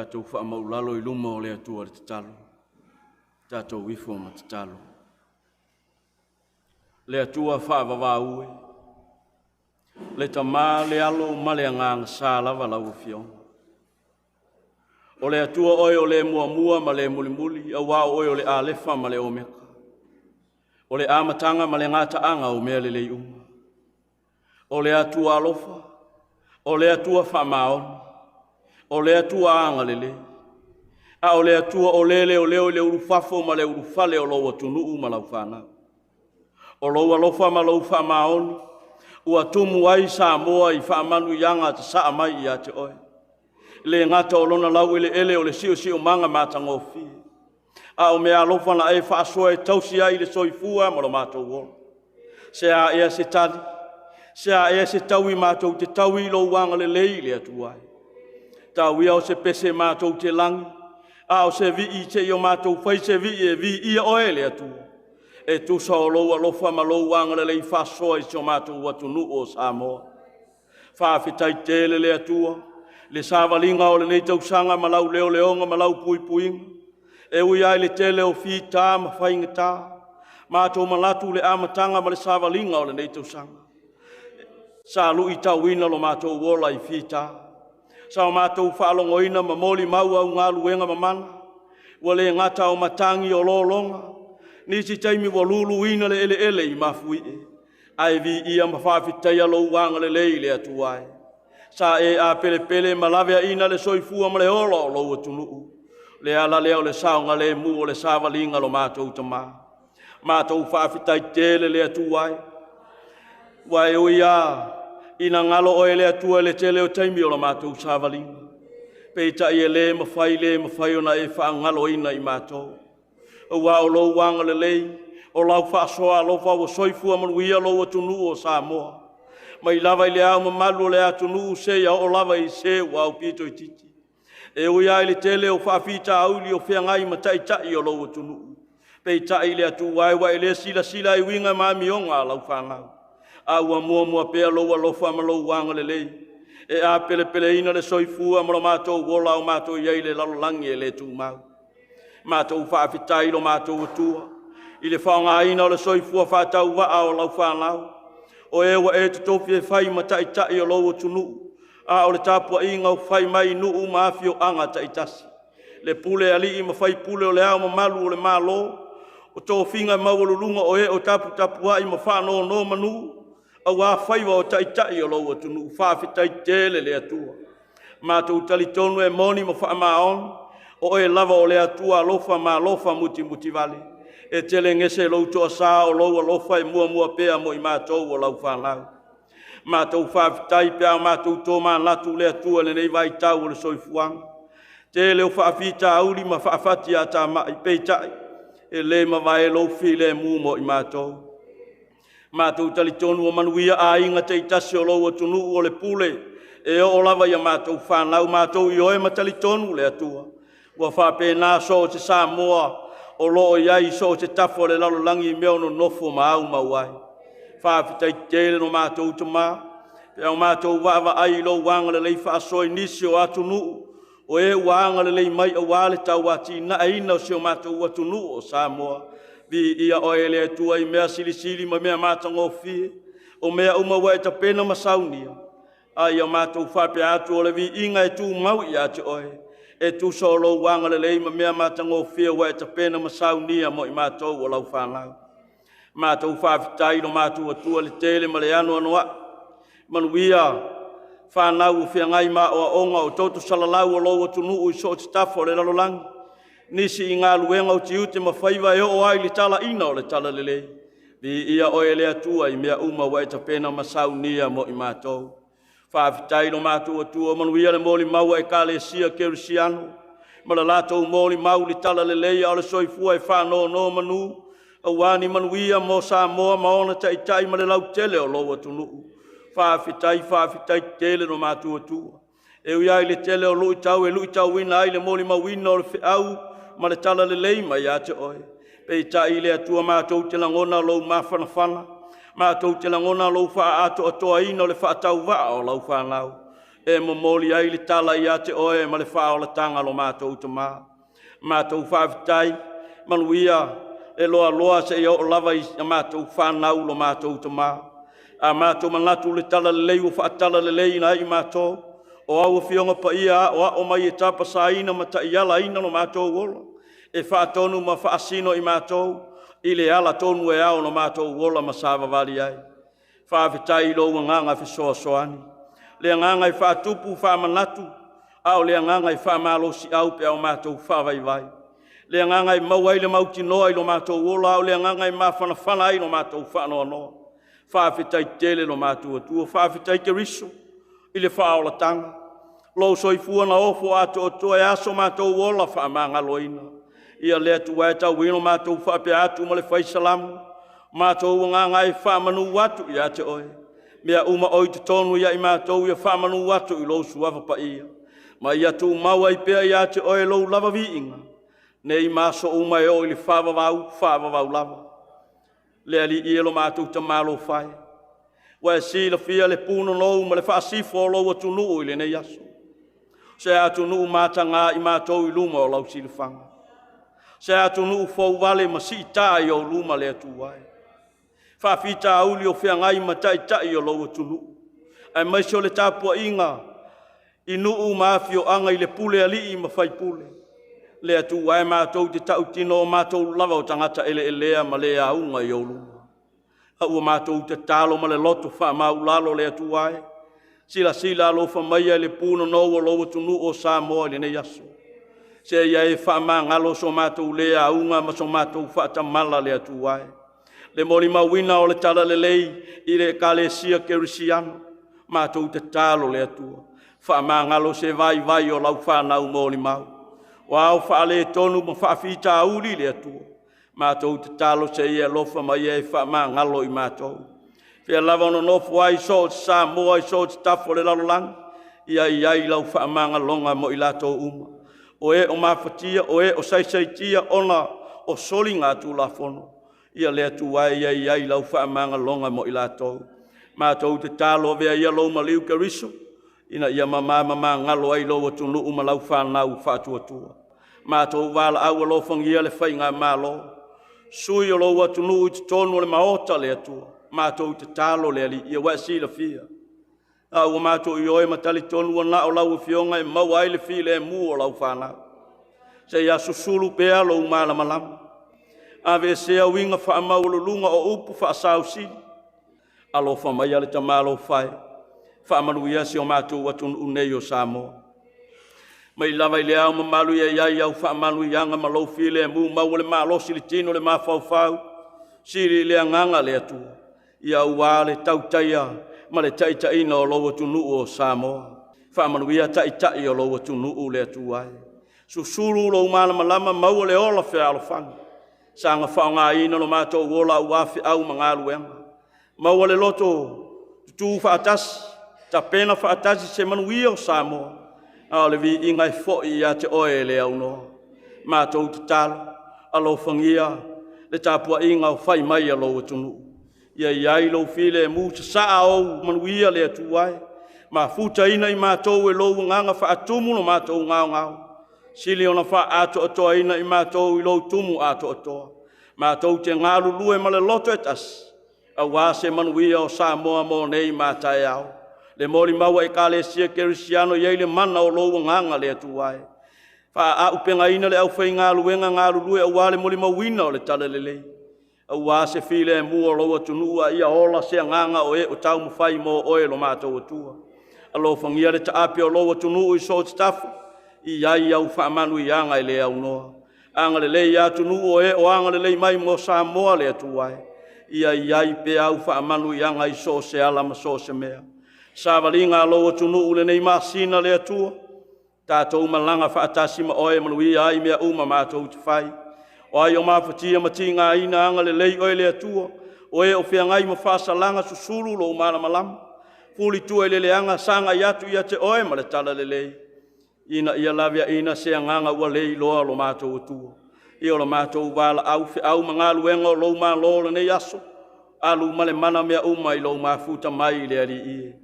Tatou faamaulalo i luma o le Atua i le tatalo. Tatou ifo ma tatalo. Le Atua faavavau e, le Tama, le Alo ma le Agaga Sa lava lau Afioga. O le Atua oe o le muamua ma le mulimuli, auā o oe o le Alefa ma le Omeka, o le amataga ma le gataaga o mea lelei uma. O le Atua alofa, o le Atua faamaoni, o le Atua agalelei, a o le Atua o le leoleo i le ulufafo ma le ulufale o lou atunuu ma lau fanau. O lou alofa ma lou faamaoni ua tumu ai Samoa i faamanuiaga sasaa mai ia te oe. E le gata o lona laueleele o le siosiomaga matagofie, a o meaalofa na e faasoa e tausi ai le soifua ma lo matou ola. Se a ea se tali? Se a ea se taui matou te taui i lou agalelei le Atua e? Tau ia o se pese matou te lagi, a o se vii seia matou fai se vii e viia Oe le Atua, e tusa o lou alofa ma lou agalelei faasoa i si o matou atunuu o Samoa. Faafetai tele le Atua i le savaliga o lenei tausaga ma lau leoleoga ma lau puipuiga. E ui lava i le tele o fita ma faigata, matou manatu i le amataga ma le savaliga o lenei tausaga, sa luitauina lo matou ola i fita, sa o matou faalogoina ma molimau au galuega mamana, ua le gata o matagi, o lologa, nisi taimi ua luluina le eleele i mafuie, ae viia ma faafetaia lou agalelei le Atua e. Sa e apelepele ma laveaiina le soifua ma le ola o lou atunuu. O le ala lea o le saogalemu o le savaliga a lo matou Tama. Matou faafetai tele le Atua e, aua e ui lava ina galo oe le Atua i le tele o taimi o la matou savaliga, peitai e le mafai le mafai ona e faagaloina i matou, aua o lou agalelei, o lau faasoa alofa ua soifua manuia lou atunuu o Samoa, mai lava i Le Ao Mamalu o le atunuu seia oo lava i se ua aupito itiiti. E ui lava i le tele o faafitauli o feagai ma taitai o lou atunuu, peitai le Atua e, ua e le silasila i uiga ma amioga a lau fanau, a ua muamua pea lou alofa ma lou agalelei e apelepeleina le soifua ma lo matou ola a o matou i ai i le lalolagi e le tumau. Matou faafetai i lo matou Atua i le faaaogaina o le soifua faatauvaa o lau fanau, o e ua e totofi e fai ma taitai o lou atunuu, a o le tapuaiga o fai mai i nuu ma afioaga taitasi, le pule a alii ma faipule o le Ao Mamalu o le Malo, o tofiga maualuluga o e o taputapuai ma faanonomanu aua faiva o taitai o lou atunuu. Faafetai tele le Atua. Matou talitonu e moni ma faamaoni, o Oe lava o le Atua alofa ma alofa mutimutivale. E telegese lou toasa, o lou alofa e muamua pea mo i matou o lau fanau. Matou faafetai pe a matou tomanatu le Atua i lenei vaitau o le soifuaga, tele o faafitauli ma faafatiatamai, peitai e le mavae lou filemu mo i matou. Matou talitonu ua manuia aiga taitasi o lou atunuu, o le pule e oo lava ia matou fanau, matou ioe ma talitonu le Atua ua faapena so o se Samoa o lo o i ai i so o se tafa o le lalolagi i mea o nonofo ma aumau ai. Faafetai tele lo matou Tama pe a o matou vaavaai i lou agalelei faasoa i nisi o atunuu o e ua agalelei mai aua le tauatiaeina o si o matou atunuu o Samoa. Viia Oe le Atua i mea silisili ma mea matagofie, o mea uma ua e tapena ma saunia, a ia matou faapea atu, o le viiga e tumau ia te Oe e tusa o lou agalelei ma mea matagofie ua e tapena ma saunia mo i matou o lau fanau. Matou faafetai i lo matou Atua i le tele ma le anoanoai manuia fanau o feagai ma aoaoga o toto salalau o lou atunuu i so o se tafa o le lalolagi, nisi i galuega o tiute ma faiva e oo lava i le talaiina o le talalelei. Viia Oe le Atua i mea uma ua e tapena ma saunia mo i matou. Faafetai i lo matou Atua, manuia le molimau a Ekalesia Kerisiano ma le latou molimau i le talalelei a o le soifua e faanonomanu aua ni manuia mo Samoa ma ona taitai ma le lautele o lou atunuu. Faafetai, faafetai tele lo matou Atua. E ui lava i le tele o luitau e luitauina ai le molimauina o le feau ma le talalelei mai ia te Oe, peitai le Atua matou te lagona lou mafanafana, matou te lagona lou faaatoatoaina o le faatauvaa o lau fanau. E momoli ai le tala ia te oe ma le faaolataga lo matou Tamā. Matou faafetai, manuia e loaloa seia oo lava i a matou fanau lo matou Tamā. A matou manatu i le talalelei ua faatalaleleiina ai i matou, o au Afioga Paia aoao mai e tapasaina ma taialaina lo matou ola, e faatonu ma faasino i matou i le ala tonu e ao ona matou ola ma savavali ai. Faafetai i lou agaga fesoasoani, le agaga e faatupu faamanatu, a o le agaga e faamalosiau pe a o matou faavaivai, le agaga e maua ai le mautinoa i lo matou ola, a o le agaga e mafanafana ai lo matou faanoanoa. Faafetai tele lo matou Atua, faafetai Keriso i le faaolataga, lou soifua na ofo atoatoa e a so matou ola faamagaloina. Ia le Atua e, tau ia ina matou faapea atu ma le Fai Salamo, matou agaga e faamanu atu ia te Oe, mea uma o i totonu ia i matou ia faamanu atu i lou Suafa Paia, ma ia tumau ai pea ia te Oe lou lava viiga, nei ma aso uma e oo i le faavavau, faavavau lava. Le Alii e lo matou Tamalofa e, ua e silafia le punonou ma le faasifo o lou atunuu i lenei aso, se atunuu mataga i matou i luma o lau silafaga, se atunuu fouvale ma siita i ou luma le Atua e. Faafitauli o feagai ma taitai o lou atunuu, aemaise o le tapuaiga i nuu ma afioaga i le pule a alii ma faipule. Le Atua e, matou te tautino o matou lava o tagata eleelea ma le auga i ou luma, a ua matou tatalo ma le loto faamaualalo le Atua e, silasila alofa maia i le punonou o lou atunuu o Samoa i lenei aso, seia e faamagalo so matou le auga ma so matou faatamala le Atua e. Le molimauina o le talalelei i le Ekalesia Kerisiano, matou tatalo le Atua, faamagalo se vaivai o lau fanau molimau, o a o faaletonu ma faafitauli le Atua, matou tatalo seia e alofa ma ia e faamagalo i matou. Fea lava o nonofo ai so o se Samoa i so o se tafa o le lalolagi, ia i ai lau faamagaloga mo i latou uma, o e o mafatia, o e o saisaitia ona o soligatulafono. Ia le Atua e, ia i ai lau faamagaloga mo i latou. Matou tatalo, avea ia lou maliu Keriso ina ia mama ma magalo ai lou atunuu ma lau fanau faatuatua. Matou valaau alofagia le faigamalo, sui o lou atunuu i totonu o le maota le Atua, matou tatalo le Alii ua e silafia, a ua matou ioe ma talitonu ua na o lau Afioga e maua ai le filemu o lau fanau. Seia susulu pea lou malamalama, aveesea uiga faamaualuluga o upu faasausili. Alofa maia le Tamalofa e, faamanuia si o matou atunuu nei o Samoa. Mai lava i le ao mamalu ia i ai au faamanuiaga ma lou filemu, maua le malosi i le tino le mafaufau, sili i le agaga le Atua, ia aua le tautaia ma le taitaiina o lou atunuu o Samoa. Faamanuia taitai o lou atunuu le Atua e. Susulu lou malamalama, maua le ola fealofani, saga faaaogaina lo matou ola aua feau ma galuega, maua le loto tutu faatasi, tapena faatasi se manuia o Samoa, a o le viiga e foi ia te Oe e le aunoa. Matou tatalo, alofagia le tapuaiga o fai mai a lou atunuu, ia i ai lou filemu, sasaa ou manuia le Atua e, mafutaina i matou e lou Agaga faatumu lo matou gaogao, sili ona faaatoatoaina i matou i lou tumu atoatoa, matou te galulue ma le loto e tasi aua se manuia o Samoa mo nei ma a taeao. Le molimau a Ekalesia Kerisiano, e i ai le mana o lou Agaga le Atua e, faaauupegaina le aufaigaluega galulue aua le molimauina o le talalelei, aua se filemu o lou atunuu, a ia ola se agaga o e o taumafai mo oe lo matou Atua. Alofagia le taape o lou atunuu i so o se tafa, i ai au faamanuiaga e le aunoa. Agalelei ia atunuu o e o agalelei mai mo Samoa le Atua e, ia i ai pea au faamanuiaga i so o se ala ma so o se mea. Savaliga a lou atunuu i lenei masina le Atua, tatou malaga faatasi ma oe e manuia ai mea uma matou te fai. O ai o mafatia ma tigaina, agalelei oe le Atua. O e o feagai ma faasalaga, susulu lou malamalama, fulitua i le leaga, sagai atu ia te oe ma le talalelei, ina ia laveaina se agaga ua le iloa lo matou Atua. Ia o le matou valaau, feau ma galuega o lou malo lenei aso, alu ma le mana mea uma i lou mafuta mai le Alii e.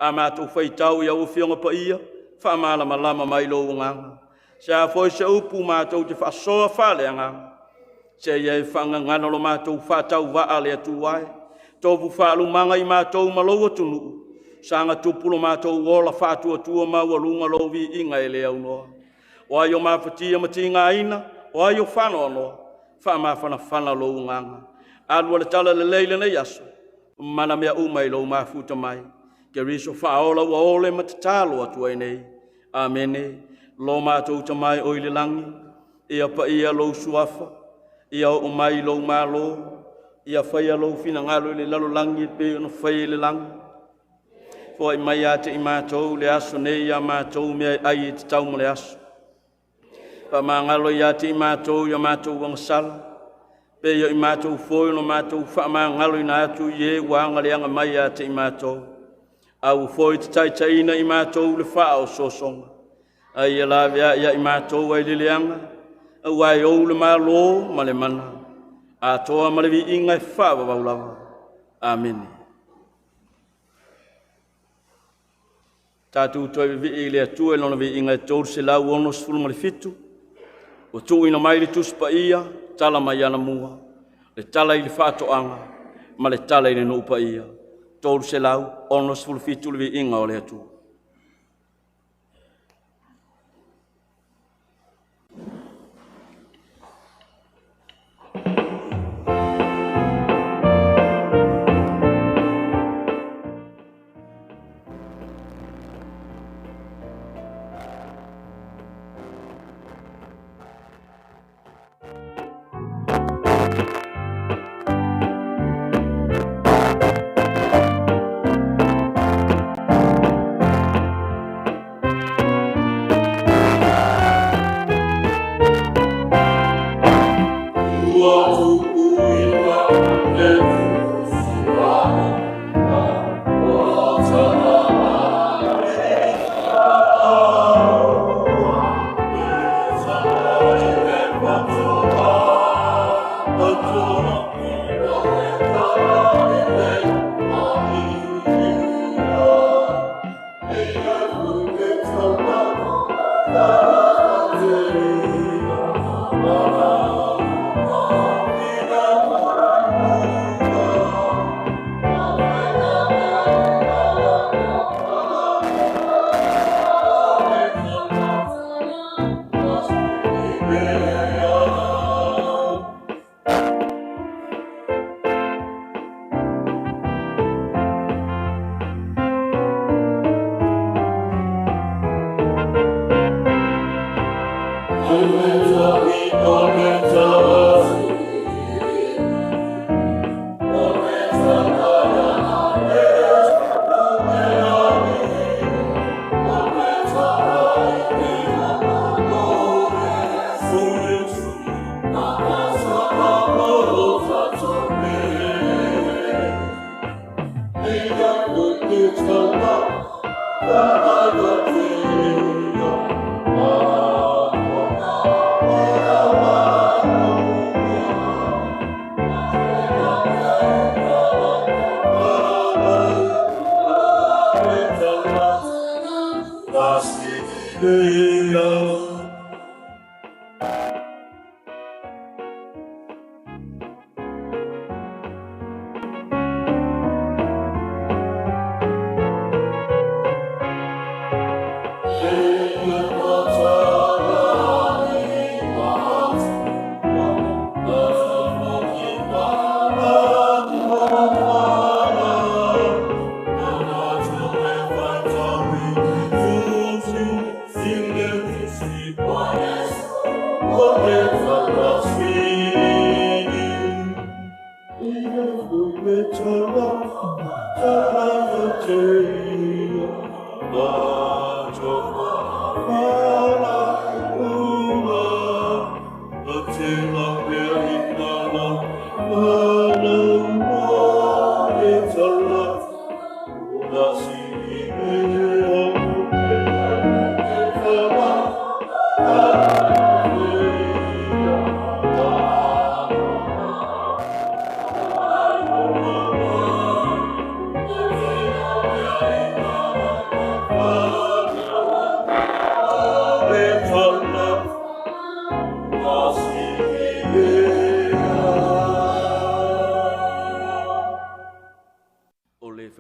A matou faitau i au Afioga Paia, faamalamalama mai lou agaga. Se a foi se upu matou te faasoa faaleagaga, seia e faagagana lo matou faatauvaa le Atua e, tofu faalumaga i matou ma lou atunuu, saga tupu lo matou ola faatuatua maualuga lou viiga e le aunoa. O ai o mafatia ma tigaina, o ai o faanoanoa, faamafanafana lou agaga. Alu a le talalelei lenei aso, mana mea uma i lou mafuta mai. Keriso faaola ua ole ma tatalo atu ai nei. Amene. Lo matou Tama e oi le lagi, ia paia lou suafa, ia oo mai lou malo, ia faia lou finagalo i le lalolagi e pei ona faia i le lagi. Foai mai ia te i matou le aso nei a matou mea e ai e tatau mo le aso. Faamagalo ia te i matou i a matou agasala, pei o i matou foi ona matou faamagaloina atu i e ua agaleaga mai ia te i matou. Aua foi e te taitaiina i matou i le faaosoosoga, a ia laveai ia i matou ai le leaga, aua e ou le Malo ma le mana, atoa ma le viiga e faavavau lava. Amene. Tatou toe vivii i le Atua i Lona viiga e 367, ua tuuina mai le Tusi Paia, tala mai Anamua, le tala i le faatoaga ma le tala i le nuu paia. 367 le viiga o le Atua.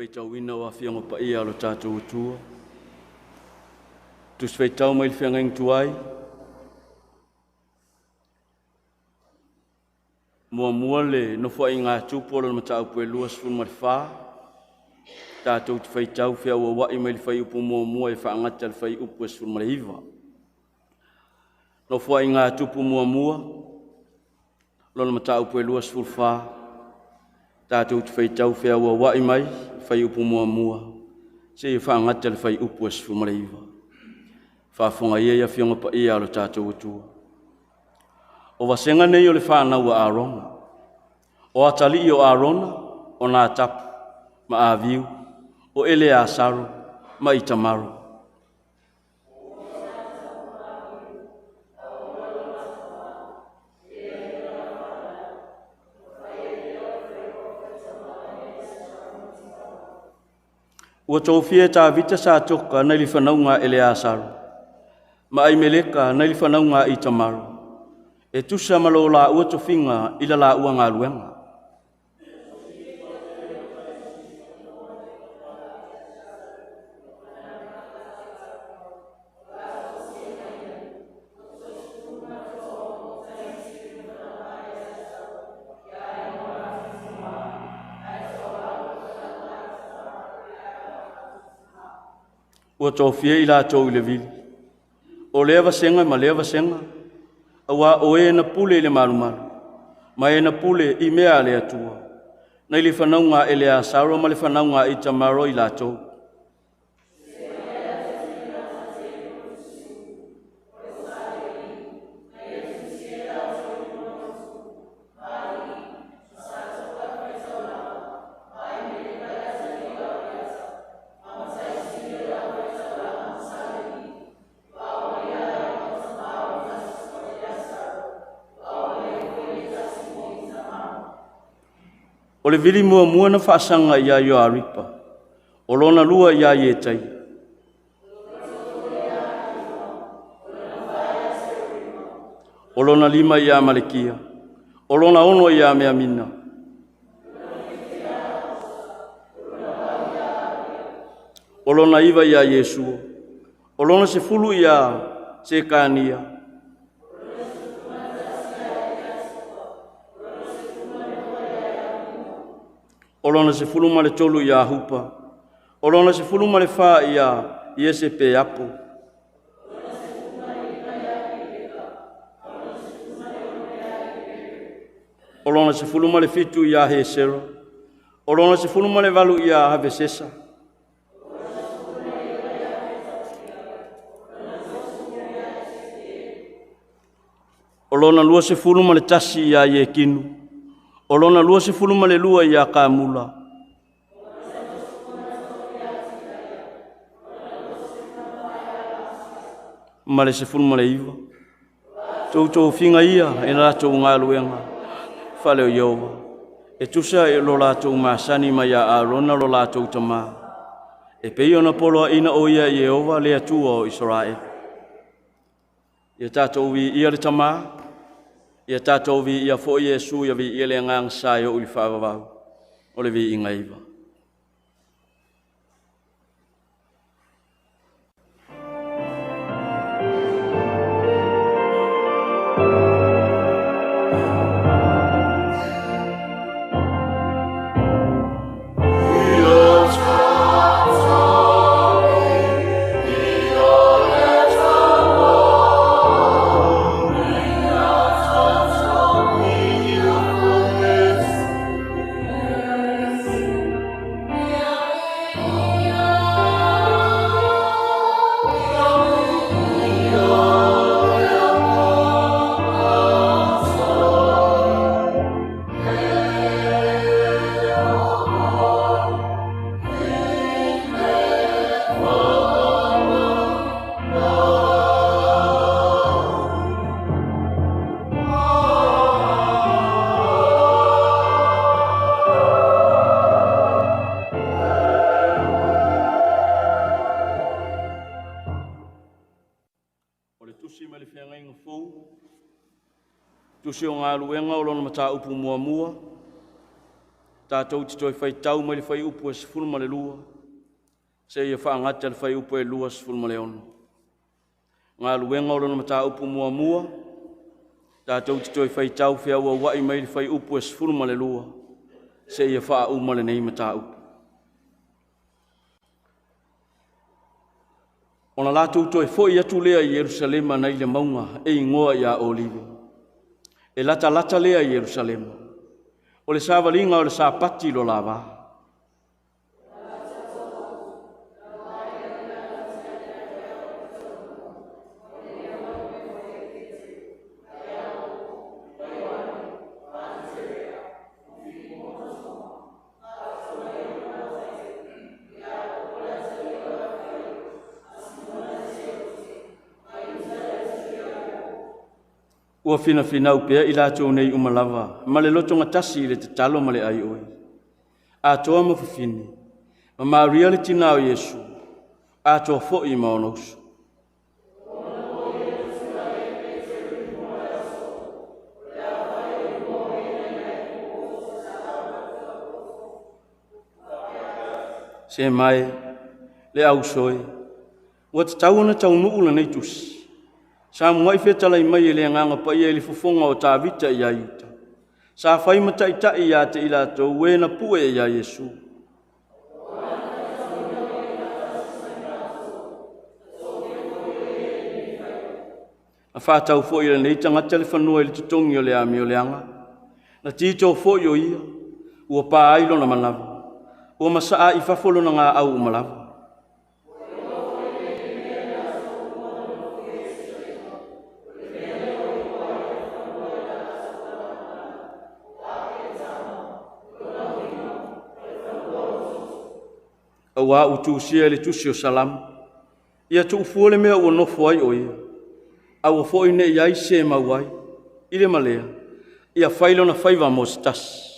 Faitauina o Afioga Paia o lo tatou Atua. Tusi faitau mai le feagaiga tuai. Muamua le nofoaiga a Tupu o lona mataupu e 24. Tatou te faitau feauauai mai le fuaiupu muamua e faagata i le fuaiupu e 19. Nofoaiga a Tupu muamua, lona mataupu e 24. Tatou te faitau feauauai mai le fuaiupu muamua seia faagata le fuaiupu e 19. Faafofoga ia i Afioga Paia a lo tatou Atua. O vasega nei o le fanau a Arona, o atalii o Arona, o Natapu ma Aviu, o Eleasaro ma Itamaro. Ua tofia e Tavita Satoka nai le fanauga a Eleasaro, ma Aimeleka nai le fanauga a Itamaro, e tusa ma lo laua tofiga i la laua galuega. Ua tofia i latou i le vili, o lea vasega ma lea vasega, auā o e na pule i le malumalu, ma e na pule i mea a le Atua, nai le fanauga a Eleasaro ma le fanauga a Itamaro i latou. O le vili muamua na faasaga ia Ioaripa, o lona lua ia Ietaia. O lona lima ia Malekia, o lona ono ia Meamina. O lona iva ia Iesua, o lona 10 ia Sekania. O lona 13 ia Hupa, o lona 14 ia Iesepeapo. O lona 17 ia Hesero, o lona 18 ia Havesesa. O lona 21 ia Iekinu, o lona 22 ia Kamula. Ma le 19. Toutofiga ia e latou galuega fale o Ieova, e tusa e lo latou masani mai ia Arona lo latou tamā, e pei ona poloaina o ia e Ieova le Atua o Isaraelu. Ia tatou viia le Tamā, ia tatou viia foi Iesu, ia viia le Agaga sa e oo i le faavavau, o le viiga iva. O le tusi mai le feagaiga fou, tusi o galuega o lona mataupu muamua, Tatou te toe faitau mai le fuaiupu e 12 seia faagata le fuaiupu e 26. Galuega o lona mataupu muamua, tatou te toe faitau feauauai mai le fuaiupu e 12 seia faauma lenei mataupu. Ona latou toe foi atu lea i Ierusalema nai le mauga e igoa ia Olive. E latalata lea i Ierusalema. O le savaliga o le Sapati lo la va. Ua finafinau pea i latou nei uma lava, ma le lotogatasi i le tatalo ma le aioi. Atoa ma fafine, ma Maria le tina o Iesu, atoa foi ma ona uso. Se mai, le auso e, ua tatau ona taunuu lenei tusi, sa muai fetalai mai e le Agaga Paia i le fofoga o Tavita ia Iuta, sa fai ma taitai ia te i latou e na pue ia Iesu. Na faatau foi e lenei tagata le fanua i le totogi o le amioleaga, na tito foi o ia, ua pa ai lona manava, ua masaa i fafo lona gaau uma lava. Auā ua tusia i le tusi o Salamo, ia tuufua le mea ua nofo ai o ia, aua foi ne i i ai se mau ai, i le ma lea, ia fai lona faiva mo se tasi.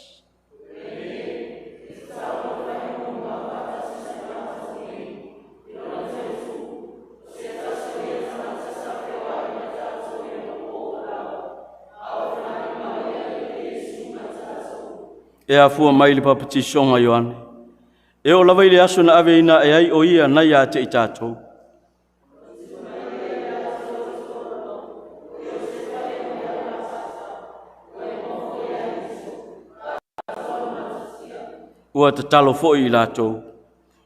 E afua mai le papatisoga a Ioane, e oo lava i le aso na aveina ae ai o ia nai ia te i tatou. Ua tatalo foi i latou,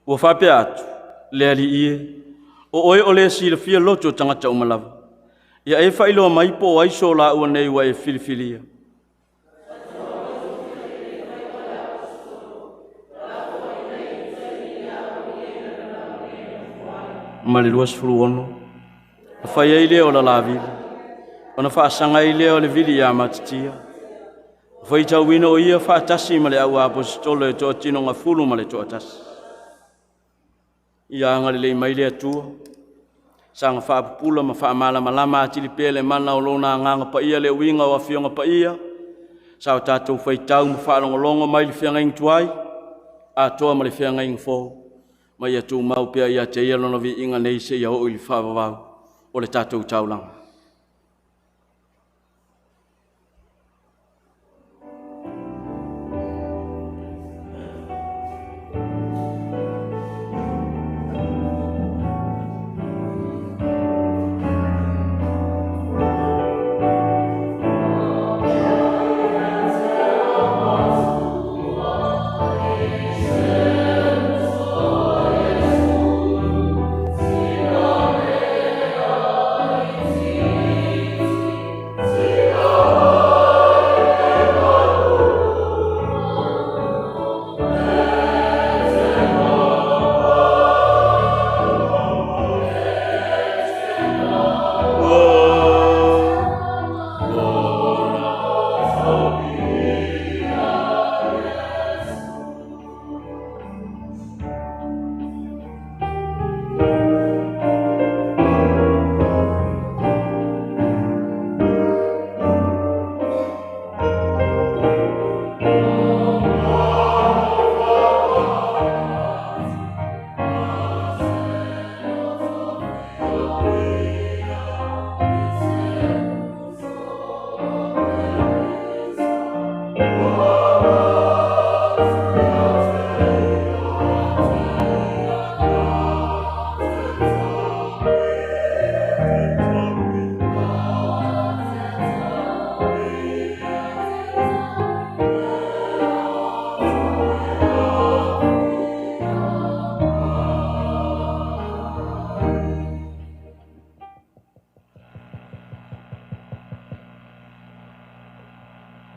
ua faapea atu, le Alii e, o oe o le silafia loto o tagata uma lava, ia e faailoa mai po o ai so laua nei ua e filifilia. Ma le 26, na fai ai lea o le la vili, ona faasaga ai lea o le vili ia Matitia, faitauina o ia faatasi ma le au aposetolo e toatinoga 11. Ia agalelei mai le Atua, saga faapupula ma faamalamalama atili pea le mana o lona Agaga Paia le uiga o Afioga Paia, sa o tatou faitau ma faalogologo mai le feagaiga tuai, atoa ma le feagaiga fou, ma ia tumau pea ia te ia lona viiga nei seia oo i le faavavau o le tatou taulaga.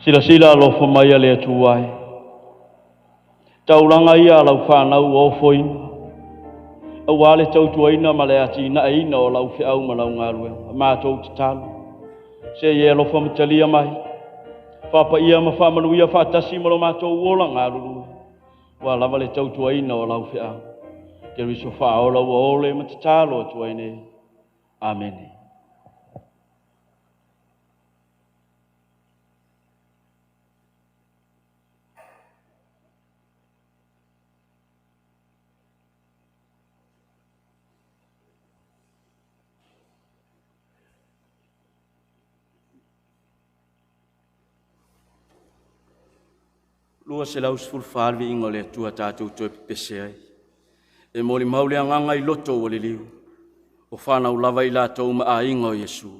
Silasila alofa mai a le Atua e. Taulaga ia a lau fanau ua ofoina, aua le tautuaina ma le atinaeina o lau feau ma lau galuega. Matou tatalo, se i e alofa ma talia mai, faapaia ma faamanuia faatasi ma lo matou ola galulue, ua lava le tautuaina o lau feau. Keriso faaola ua ole ma tatalo atu ai nei. Amene. 214 le viiga o le Atua tatou toe pepese ai. E molimau le agaga i loto ua liliu, o fanau lava i latou ma aiga o Iesu.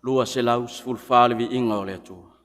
214 le viiga o le Atua.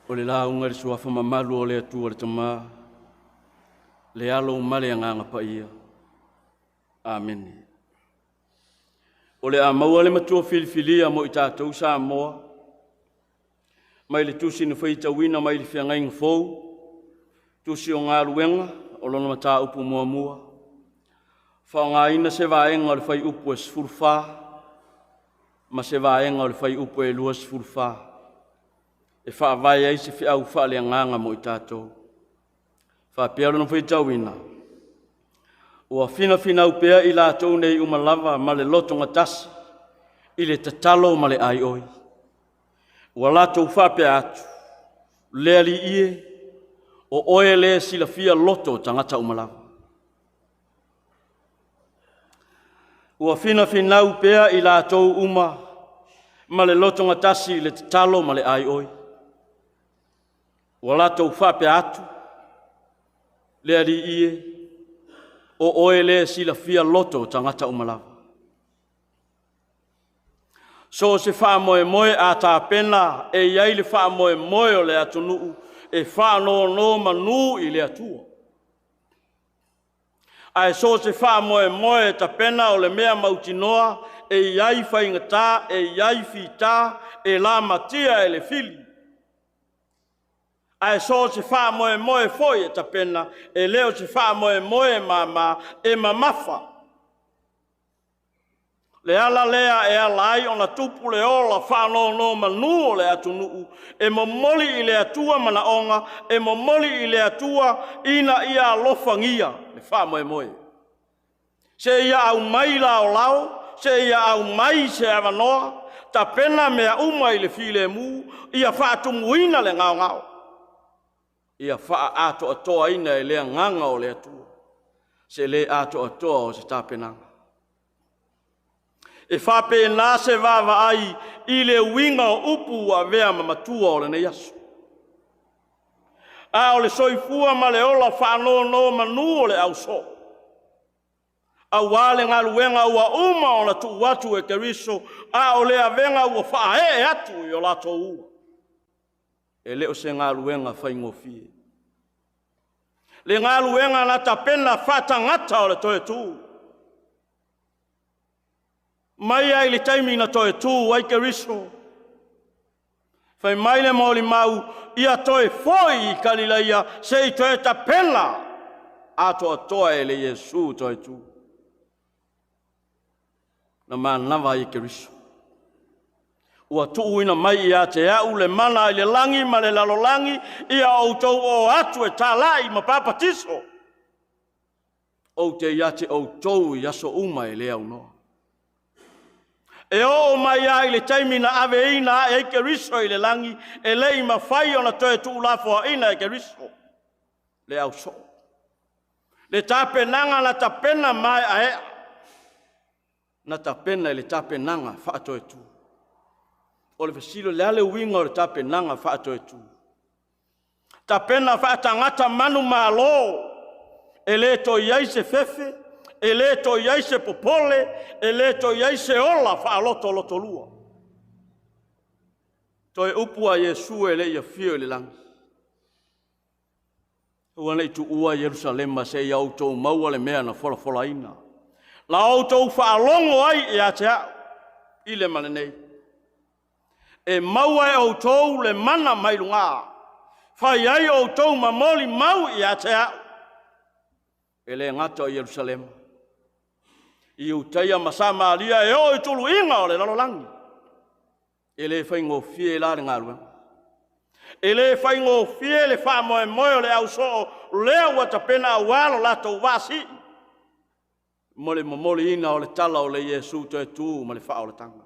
O le lauga i le suafa mamalu o le Atua le Tama, le Alo ma le Agaga Paia. Amene. O le a maua le matua filifilia mo i tatou Samoa, mai le tusi na faitauina mai le feagaiga fou, tusi o galuega o lona mataupu muamua, faaaogaina se vaega o le fuaiupu e 14 ma se vaega o le fuaiupu e 24 e faavae ai se feau faaleagaga mo i tatou. Faapea lona faitauina, ua finafinau pea i latou nei uma lava ma le lotogatasi i le tatalo ma le aioi. Ua latou faapea atu, le Alii e, o oe le silafia loto o tagata uma lava. Ua finafinau pea i latou uma ma le lotogatasi i le tatalo ma le aioi. Ua latou faapea atu, le Alii e, o oe le silafia loto o tagata uma lava. So o se faamoemoe a tapena e i ai le faamoemoe o le atunuu e faanonomanu i le Atua. Ae so o se faamoemoe e tapena o le mea mautinoa e i ai faigata, e i ai fita, e lamatia e le fili. Ae so o se faamoemoe foi e tapena, e le o se faamoemoe mama, e mamafa. Le ala lea e ala ai ona tupu le ola faanonomanu o le atunuu e momoli i le Atua manaoga, e momoli i le Atua ina ia alofagia le faamoemoe. Seia aumai laolao, seia aumai se avanoa, tapena mea uma i le filemu, ia faatumuina le gaogao, ia faaatoatoaina e le agaga o le Atua se le atoatoa o se tapenaga. E faapena se vaavaai i le uiga o upu ua avea ma matua o lenei aso. A o le soifua ma le ola faanonomanu o le ausoo, aua le galuega ua uma ona tuu atu e Keriso, a o le avega ua faaee atu i o latou ua. E le o se galuega faigofie. Le galuega na tapena faatagata o le toe tu. Mai lava i le taimi na toe tu ai Keriso, fai mai le molimau, ia toe foi i Galilaia se i toe tapena atoatoa e le Iesu toe tu. Na manava ai e Keriso. Ua tuuina mai ia te au le mana i le lagi ma le lalolagi, ia outou o atu e talai ma papatiso. Ou te ia te outou i aso uma e le aunoa. E oo mai lava i le taimi na aveina ae ai Keriso i le lagi, e le i mafai ona toe tuulafoaina e Keriso le ausoo. Le tapenaga na tapena maeaea, na tapena i le tapenaga faatoetu. O le fesili, o le a le uiga o le tapenaga faatoetu? Tapena faatagata manumalo, e le toe i ai se fefe, e le toe i ai se popole, e le toe i ai se ola faalotolotolua. Toe upu a Iesu e le i afio i le lagi. Aua ne i tuua Ierusalema seia outou maua le mea na folafolaina. La outou faalogo ai ia te au i le ma lenei. E maua e outou le mana mai luga, fai ai outou ma molimau ia te au. E le gata o Ierusalema, i Iutaia ma Samaria e oo i tuluiga o le lalolagi. E le faigofie la le galuega. E le faigofie le faamoemoe o le ausoo lea ua tapena aua lo latou vaasii mo le momoliina o le tala o le Iesu toe tu ma le faaolataga.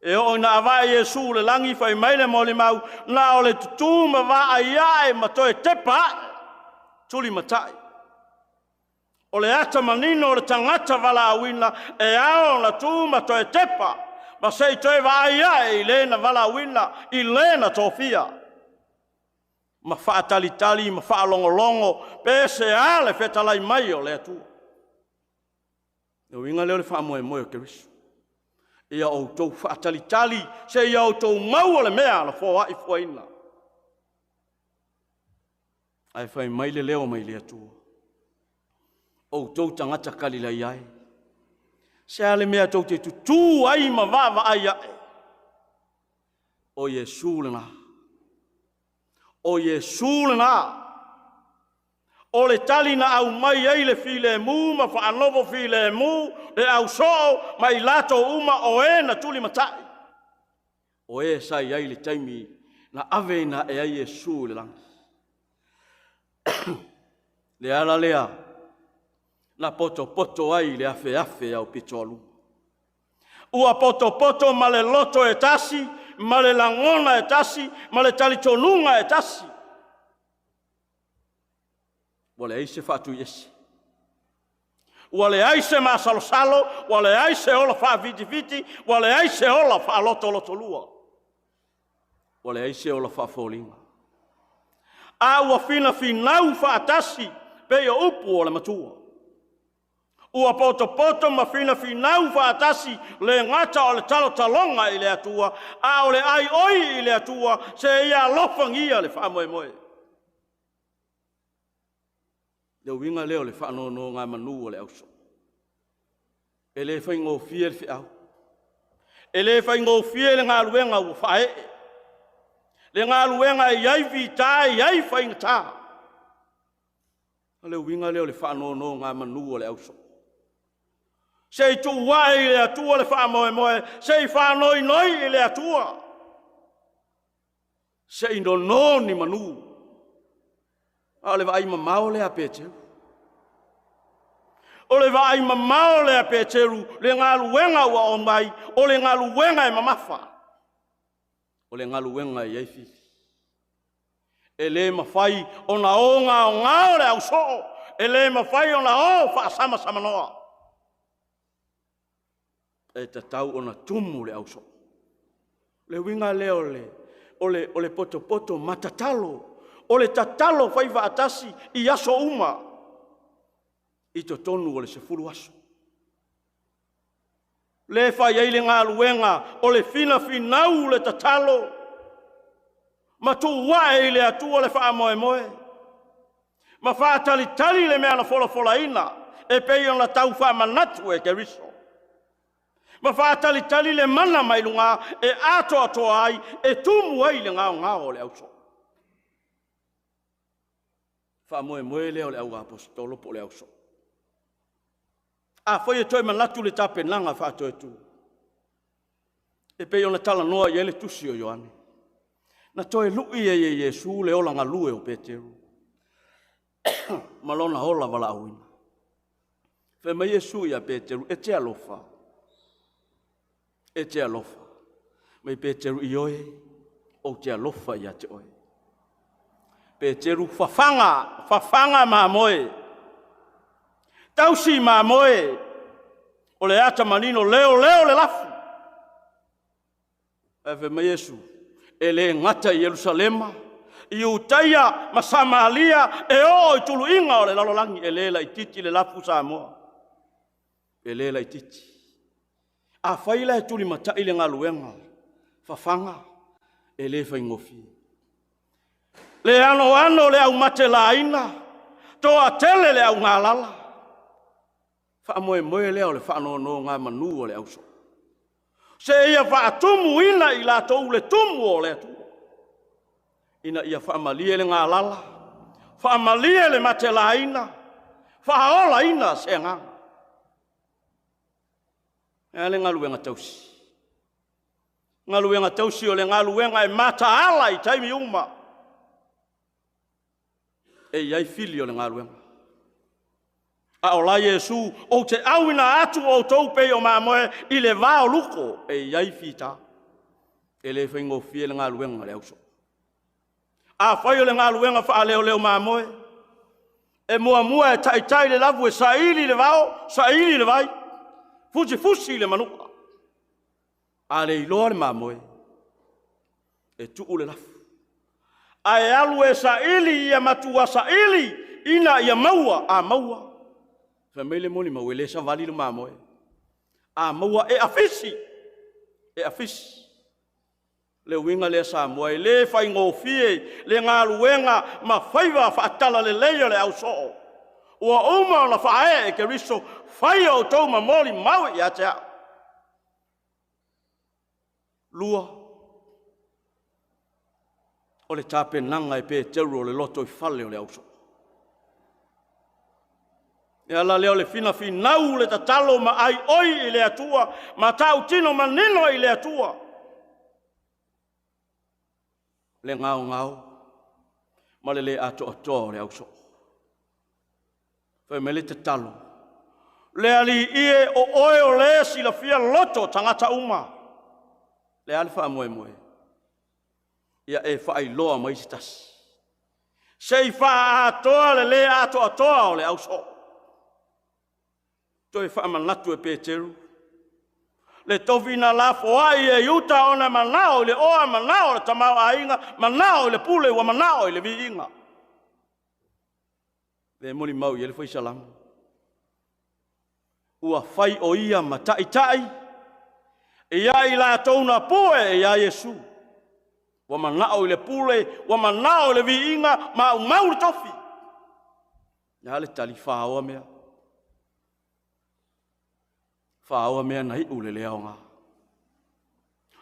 E oo ina avae Iesu le lagi fai mai le molimau, na o le tutū ma vaai ae ma toe tepa ae, tulimatai. O le ata manino o le tagata valaauina e ao ona tu ma toe tepa, ma se i toe vaai ae i le na valaauina, i le na tofia, ma faatalitali ma faalogologo pe sea le fetalai mai o le Atua. Le uiga lea o le faamoemoe o Keriso, ia outou faatalitali seia outou maua le mea na foai fuaina. Ae fai mai le leo mai le Atua, outou tagata Kalilaia e, se a le mea tou te tutū ai ma vaavaai ae? O Iesu lena. O Iesu lena. O le tali na aumai ai le filemu ma faanofo filemu le ausoo ma i latou uma o e na tulimatai, o e sa i ai i le taimi na aveina ae ai Iesu i le lagi. Le ala lea na potopoto ai le afeafe au pitoaluma. Ua potopoto ma le loto e tasi, ma le lagona e tasi, ma le talitonuga e tasi. Ua leai se faatuiese, ua leai se masalosalo, ua leai se ola faafitifiti, ua leai se ola faalotolotolua, ua leai se ola faafoliga. A ua finafinau faatasi pei o upu o le matua. Ua potopoto ma finafinau faatasi le gata o le talotaloga i le Atua, a o le aioi i le Atua seia alofagia le faamoemoe. Le uiga lea o le faanonogamanu a le ausoo. E le faigofie le feau, e le faigofie le galuega ua faaee, le galuega e i ai fita e i ai faigata. O le uiga lea o le faanonogamanu a le ausoo. Se i tuu ae i le Atua le faamoemoe, se i faanoinoi i le Atua, se i nono ni manu. A o le vaai mamao lea a Peteru. O le vaai mamao lea a Peteru, le galuega ua oo mai, o le galuega e mamafa, o le galuega e i ai fili. E le mafai ona ogaogao le ausoo, e le mafai ona o faasamasamanoa. E tatau ona tumu le ausoo. Le uiga lea o le potopoto ma tatalo, o le tatalo fai faatasi i aso uma i totonu o le 10 aso. Le fai ai le galuega o le finafinau le tatalo ma tuu ae i le Atua le faamoemoe, ma faatalitali le mea na folafolaina e pei ona tau faamanatu e Keriso, ma faatalitali le mana mai luga e atoatoa ai, e tumu ai le gaogao o le ausoo. Faamoemoe lea o le auaposeitolo po o le ausoo. Afai e toe manatu le tapenaga faatoetu, e pei ona talanoa i ai le tusi o Ioane, na toe lui ai e Iesu le ola galue o Peteru ma lona ola valaauina. Fai mai Iesu ia Peteru, e te alofa, e te alofa. Mai Peteru, ioe, ou te alofa ia te oe. Peteru, fafaga, fafaga mamoe, tausi mamoe, o le ata manino, leo leo le lafu. Ae fai mai Iesu, e le gata i Ierusalema, Iutaia ma Samaria, e oo i tuluiga o le lalolagi. E le laititi le lafu Samoa, e le laititi. Afai la e tulimatai le galuega, fafaga, e le faigofie. Le anoano o le aumatelaina, toatele le augalala. Faamoemoe lea o le faanonogamanu a le ausoo, seia faatumuina i latou le tumu o le Atua, ina ia faamalie le galala, faamalie le matelaina, faaolaina se agaga. E a le galuega tausi? Galuega tausi o le galuega e mataala i taimi uma. E i ai fili o le galuega. A o la Iesu, ou te auina atu outou pei o mamoe i le va o luko, e i ai fita. E le faigofie le galuega a le ausoo. Afai o le galuega faaleoleo mamoe, e muamua e taitai le lafu e saili le vao, saili le vai, fusifusi le manu'a. A le iloa le mamoe, e tuu le lafu, ae alu e saili ia matua saili ina ia maua. A maua, fai mai le molimau, e le savali le mamoe. A maua e afisi, e afisi. Le uiga lea Samoa, e le faigofie le galuega ma faiva faatalalelei o le ausoo. Ua uma ona faaee e Keriso, faia outou ma molimau ia te au. Lua, o le tapenaga e Peteru o le lotoifale o le ausoo. E ala lea o le finafinau, le tatalo ma aioi i le Atua, ma tautino manino i le Atua, le gaogao ma le le atoatoa o le ausoo. Fai mai le tatalo, le Alii e, o oe o le silafia loto o tagata uma. Le a le faamoemoe? Ia e faailoa mai se tasi, se i faaatoa le le atoatoa o le ausoo. Toe faamanatu e Peteru le tofi na lafoai e Iuta ona manao i le oa, manao i le tamaoaiga, manao i le pule, ua manao i le viiga. Le molimau i ai le fai salamo, ua fai o ia ma taitai ia i latou na pue ia Iesu. Ua manao i le pule, ua manao i le viiga, maumau le tofi. Le a le tali? Faoa mea. Faoa mea na iu le le aoga.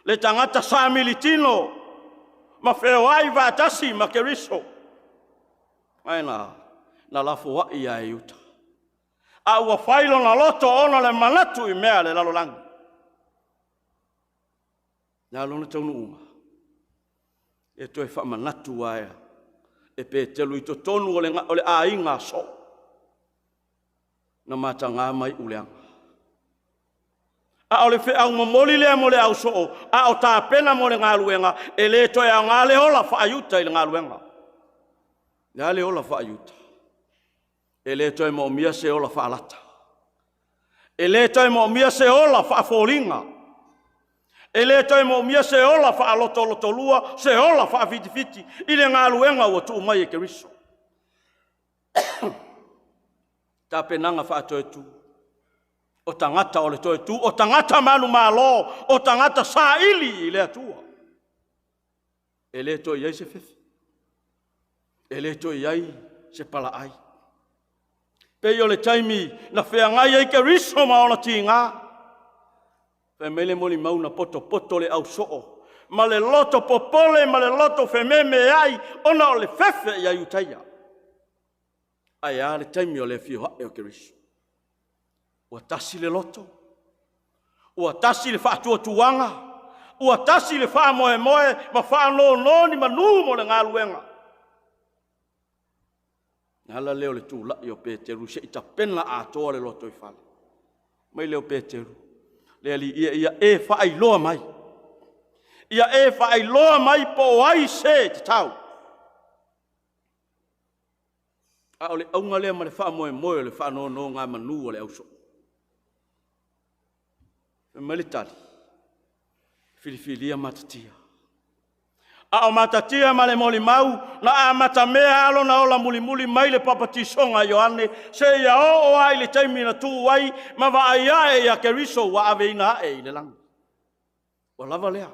Le tagata sa militino ma feoai vaatasi ma Keriso, ae na lafoai ia e Iuta. A ua fai lona loto ona o le manatu i mea a le lalolagi. Le a lona taunuuga? E toe faamanatu ae e Peteru i totonu o le aiga soo na mataga mai uleaga. A o le feau momoli lea mo le ausoo, a o tapena mo le galuega, e le toe aoga le ola faaiuta i le galuega. Le a le ola faaiuta? E le toe moomia se ola faalata. E le toe moomia se ola faafoliga. E le toe moomia se ola faalotolotolua, se ola faafitifiti i le galuega ua tuu mai e Keriso. Tapenaga faatoetu, o tagata o le toetu, o tagata manumalo, o tagata saili i le Atua. E le toe i ai se fefe, e le toe i ai se palaai. Pei o le taimi na feagai ai Keriso ma ona tiga. Fai mai le molimau na potopoto le ausoo ma le loto popole ma le loto fememeai ona o le fefe ia Iutaia. Ae a le taimi o le afio ae o Keriso? Ua tasi le loto, ua tasi le faatuatuaga, ua tasi le faamoemoe ma faanono ni manu mo le galuega. Le ala lea o le tulai o Peteru se i tapena atoa le lotoifale. Mai lea o Peteru, le Alii ia, ia e faailoa mai. Ia e faailoa mai po o ai se tatau. A o le auga lea ma le faamoemoe o le faanonogamanu a le ausoo. Fai mai le tali, filifilia Matatia. A o Matatia ma le molimau na amatamea lava lona ola mulimuli mai le papatisoga a Ioane seia oo lava i le taimi na tuu ai ma vaai ae ia Keriso ua aveina ae i le lagi. Ua lava lea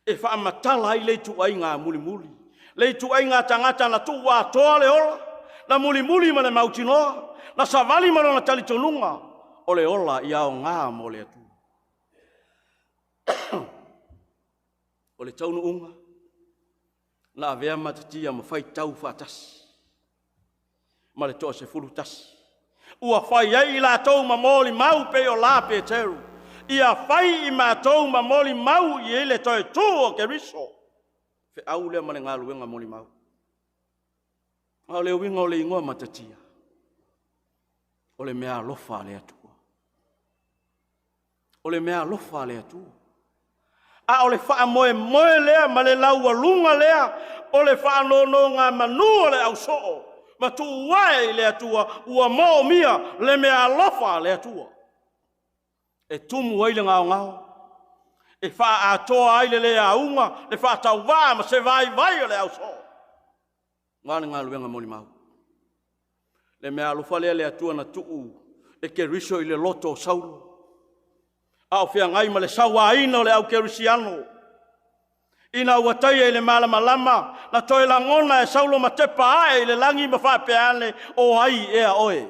e faamatala ai le ituaiga mulimuli, Le ituaiga tagata na tuuatoa le ola, na mulimuli ma le mautinoa, na savali ma lona talitonuga o le ola ia aoga mo le Atua. O le taunuuga na avea Matatia ma faitau faatasi ma le toa-11, ua fai ai i latou ma molimau pei o la Peteru, ia fai i matou ma molimau i ai le toe tu o Keriso. Feau lea ma le galuega molimau. A o le uiga o le igoa Matatia, o le mea alofa a le Atua. O le mea alofa a le Atua. A o le faamoemoe lea ma le laualuga lea o le faanonogamanu o le ausoo ma tuu ae i le Atua, ua moomia le mea alofa a le Atua. E tumu ai le gaogao, e faaatoa ai le le auga, le faatauvaa ma se vaivai o le ausoo. Aua le galuega molimau. Le mea alofa lea le Atua na tuu e Keriso i le loto o Saulo, a o feagai ma le sauaina o le au kerisiano. Ina ua taia i le malamalama, na toe lagona e Saulo ma tepa ae i le lagi ma faapea ane, o ai ea oe?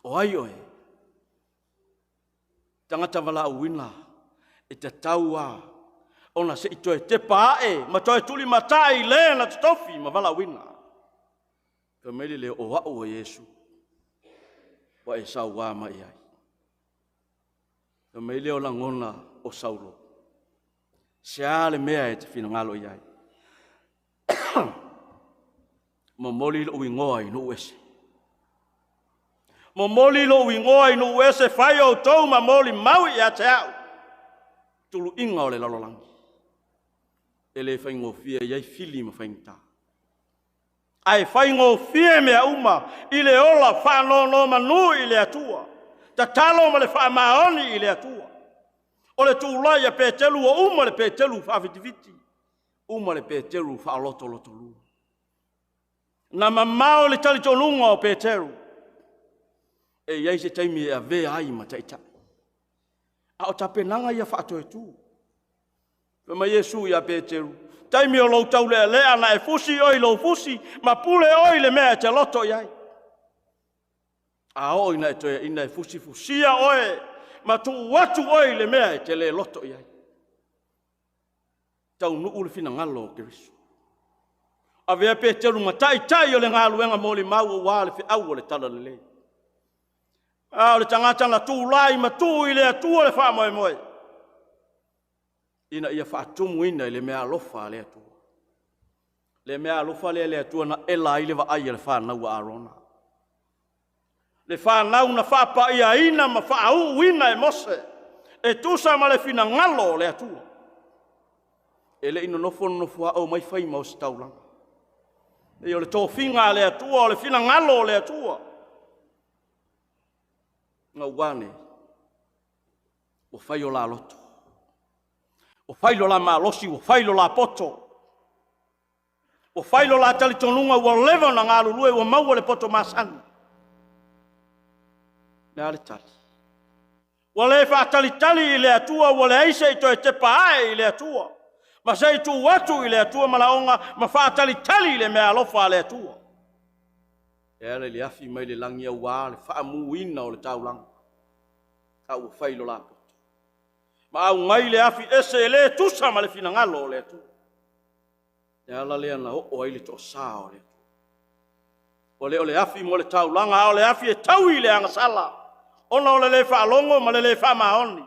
O ai oe? Tagata valaauina e tatau lava ona se i toe tepa ae ma toe tulimatai le na totofi ma valaauina. Fai mai le leo, o au o Iesu, ua e saua mai ai. Fai mai lea o lagona o Saulo, se a le mea e te finagalo i ai? Momoli lou igoa i nuu ese. Momoli lou igoa i nuu ese, fai outou ma molimau ia te au. Tuluiga o le lalolagi. E le faigofie e i ai fili ma faigata. Ae faigofie mea uma i le ola faanonomanu i le Atua. Tatalo ma le faamaoni i le Atua. O le tulai a Peteru, ua uma le Peteru faafitifiti, uma le Peteru faalotolotolua. Na mamao le talitonuga o Peteru, e i ai se taimi e avea ai ma taitai. A o tapenaga ia faatoetu. Fai mai Iesu ia Peteru, taimi o lou taulealea na e fusi oe i lou fusi, ma pule oe i le mea e te loto i ai. A oo ina e toeaina e fusifusia oe, ma tuu atu oe i le mea e te le loto i ai. Taunuu le finagalo o Keriso. Avea Peteru ma taitai o le galuega molimau aua le feau o le talalelei. A o le tagata na tulai ma tuu i le Atua le faamoemoe, ina ia faatumuina i le mea alofa a le Atua. Le mea alofa lea le Atua na ela ai le vaai a le fanau a Arona. Le fanau na faapaiaina ma faauuina e Mose, e tusa ma le finagalo o le Atua. E le i nonofo nonofo a omai fai ma ositaulaga. E o le tofiga a le Atua, o le finagalo o le Atua. Gau ane, ua fai o la loto, ua fai lo la malosi, ua fai lo la poto, ua fai lo la talitonuga, ua leva ona galulue, ua maua le poto masani. Le a le tali? Ua le faatalitali i le Atua, ua leai se i toe tepa ae i le Atua, ma se i tuu atu i le Atua malaonga, ma faatalitali i le mea alofa a le Atua. E ala i le afi mai le lagi aua le faamuina o le taulaga, a ua fai lo la poto. Ma augai le afi ese e le tusa ma le finagalo o le Atua. Le ala lea na oo ai le toasa o le Atua. Ua le o le afi mo le taulaga, a o le afi e taui i le agasala, ona o le le faalogo ma le le faamaoni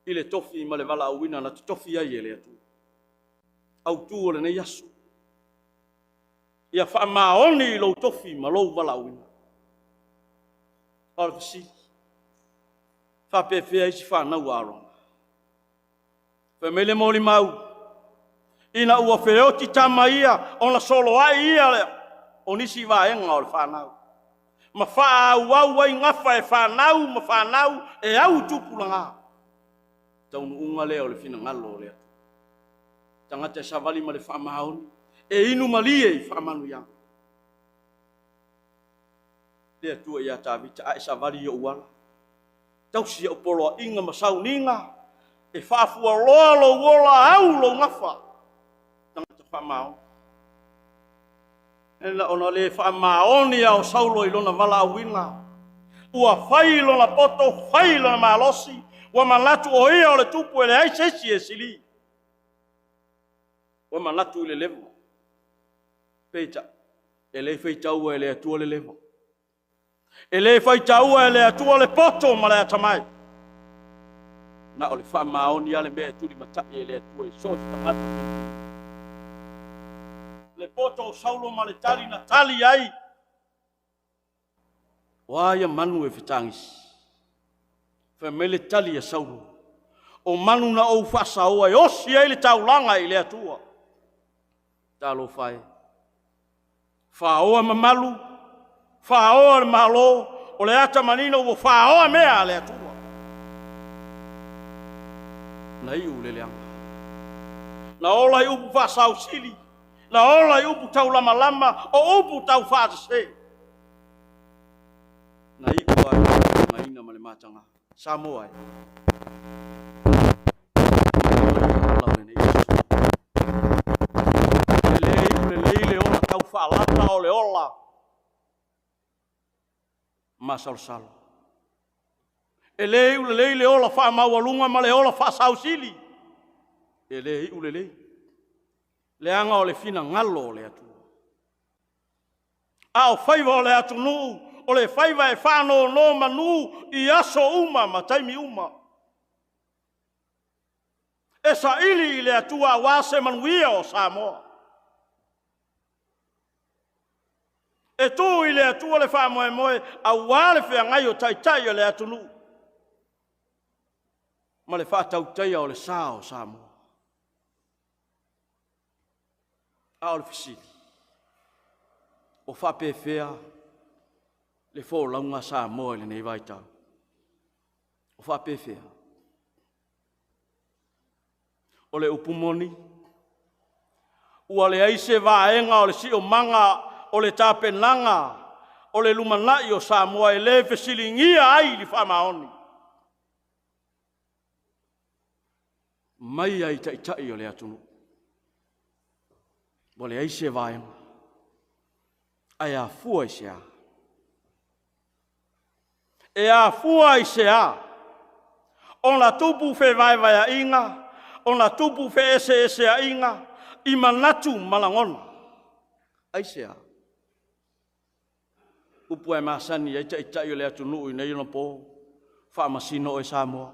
i le tofi ma le valaauina na totofi ai e le Atua. Autu o lenei aso, ia faamaoni i lou tofi ma lou valaauina. O le fesili, faapefea isi fanau a Arona? Fai mai le molimau, ina ua feoti tama ia, ona soloai ia o nisi vaega o le fanau, ma faaauau ai gafa e fanau ma fanau e au tupulaga. Taunuuga lea o le finagalo o le Atua. Tagata e savali ma le faamaoni, e inu malie i faamanuiaga. Le Atua ia Tavita, a e savali i ou ala, tausi au poloaiga ma sauniga, e faafualoa lou ola au lou gafa. Tagata Faamaoni. E na ona le faamaoni a o Saulo i lona valaauina. Ua fai lona poto, fai lona malosi, ua manatu o ia o le tupu e leai se isi e sili. Ua manatu i le leva. Peitai, e le faitaua e le Atua le leva. E le faitaua e le Atua le poto ma le atamai. Na o le faamaoni lava le mea e tulimatai e le Atua i so o se tagata. Le poto o Saulo ma le tali na tali ai. O a ia manu e fetagisi? Fai mai le tali a Saulo, o manu na ou faasaoa e osi ai le taulaga i le Atua. Talofa e, faoa mamalu, faoa le Malo, o le ata manino ua faoa mea a le Atua. Na iu le leaga. Na ola i upu faasausili, na ola i upu taulamalama, o upu taufaasese. Na iu ai le magaina ma le mataga. Samoa e. E le iu lelei le ola taufaalata o le ola masalosalo. E le iu lelei le ola faamaualuga ma le ola faasausili. E le iu lelei. Leaga o le finagalo o le Atua. A o faiva o le atunuu, o le faiva e faanonomanu i aso uma ma taimi uma. E saili i le Atua aua se manuia o Samoa. E tuu i le Atua le faamoemoe aua le feagai o taitai o le atunuu ma le faatautaia o le sa o Samoa. A o le fesili, o faapefea le folauga a Samoa i lenei vaitau? O faapefea? O le upu moni, ua leai se vaega o le siomaga o le tapenaga o le lumanai o Samoa e le fesiligia ai le faamaoni mai ai taitai o le atunuu. Ua leai se vaega. Ae afua i se a? E afua i se a? Ona tupu fevaevaeaiga, ona tupu feeseeseaiga i manatu ma lagona. Aisea? Upu e masani ai taitai o le atunuu i nei ona po, faamasino oe Samoa.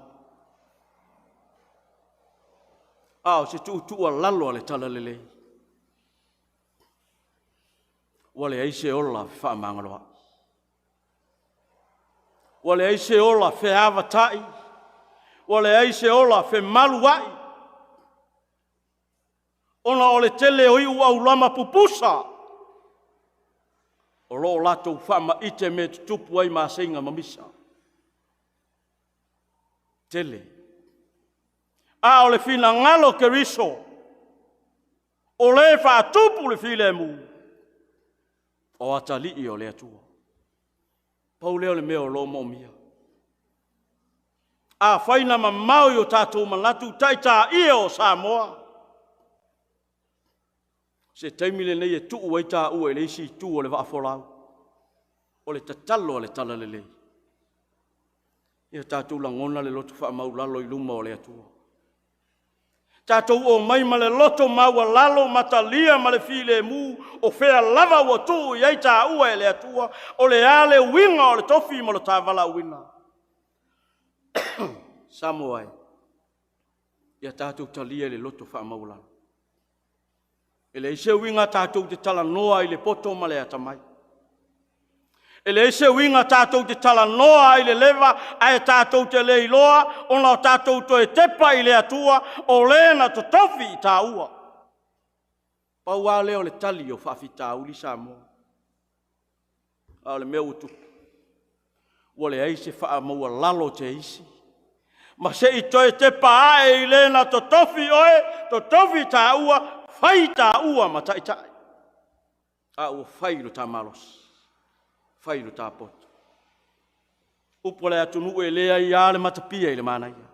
A o se tuutuualalo a le Talalelei, ua leai se ola fefaamagaloai. Ua leai se ola feavatai, ua leai se ola femaluai, ona o le tele o iu aulama pupusa o lo o latou faamaite mea tutupu ai maseiga ma misa. Tele. A o le finagalo o Keriso, o le faatupu le filemu, o atalii o le Atua. Pau lea o le mea o lo o moomia. Afai na mamao i o tatou manatu taitaia o Samoa, se taimi lenei e tuu ai taua i le isi itu o le vaafolau, o le tatalo a le Talalelei. Ia tatou lagona le loto faamaulalo i luma o le Atua. Tatou omai ma le loto maualalo, matalia ma le filemu, o fea lava ua tuu i ai taua e le Atua, o le a le uiga o le tofi ma lo ta valaauina. Samoa e, ia tatou talia i le loto faamaualalo. E leai se uiga tatou te talanoa i le poto ma le atamai. E leai se uiga tatou te talanoa ai i le leva, ae tatou te le iloa ona o tatou toe tepa i le Atua o le na totofi i taua. Pau lava lea o le tali o faafitauli Samoa. A o le mea ua tupu, ua leai se faamaualalo o te isi, ma se i toe tepa ae i le na totofi oe, totofi taua, fai taua ma taitai. A ua fai lo ta malosi, fai lo ta poto. Upu a le atunuu e le aia le matapia i le manaia.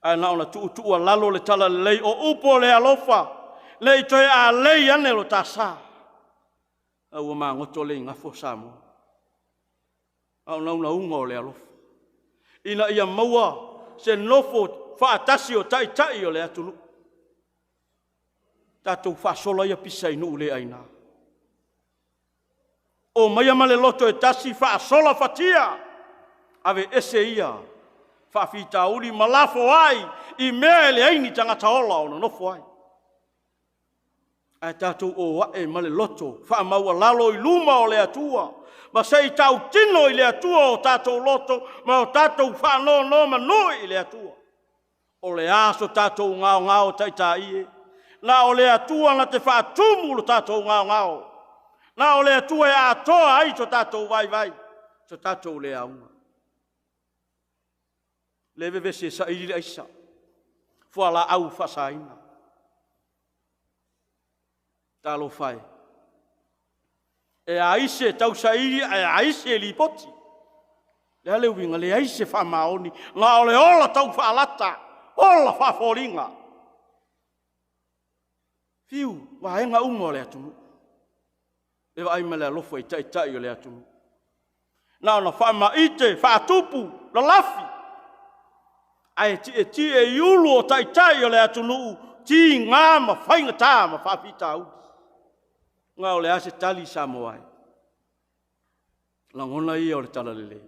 Ae na ona tuutuualalo le talalelei o upu o le alofa, ne i toe alei ane lo ta sa, a ua magoto le igafo Samoa. A o naunauga o le alofa, ina ia maua se nofo faatasi o taitai o le atunuu. Tatou faasola ia pisa i nuu le aina. Omaia ma le loto e tasi faasola fatia, aveese ia faafitauli ma lafoai i mea e leai ni tagata ola o nonofo ai. Ae tatou o ae ma le loto faamaualalo i luma o le Atua, ma se i tautino i le Atua o tatou loto ma o tatou faanonomanu i le Atua. O le a so tatou gaogao taitai e? Na o le Atua na te faatumu lo tatou gaogao. Na o le Atua e atoa ai so tatou vaivai, so tatou le auga. Le vevesi e saili le aisa, fualaau faasaina. Talofa e, e a isi e tausaili ae a isi e lipoti. Le a le uiga? Leai se faamaoni, na o le ola taufaalata, ola faafoliga. Fiu, vaega uma o le atunuu. E vaai ma le alofa i taitai o le atunuu. Na ona faamaite, faatupu, lalafi, ae tietie i ulu o taitai o le atunuu, tiga ma faigata ma faafitauli. Na o le a se tali Samoa e? Lagona ia o le talalelei.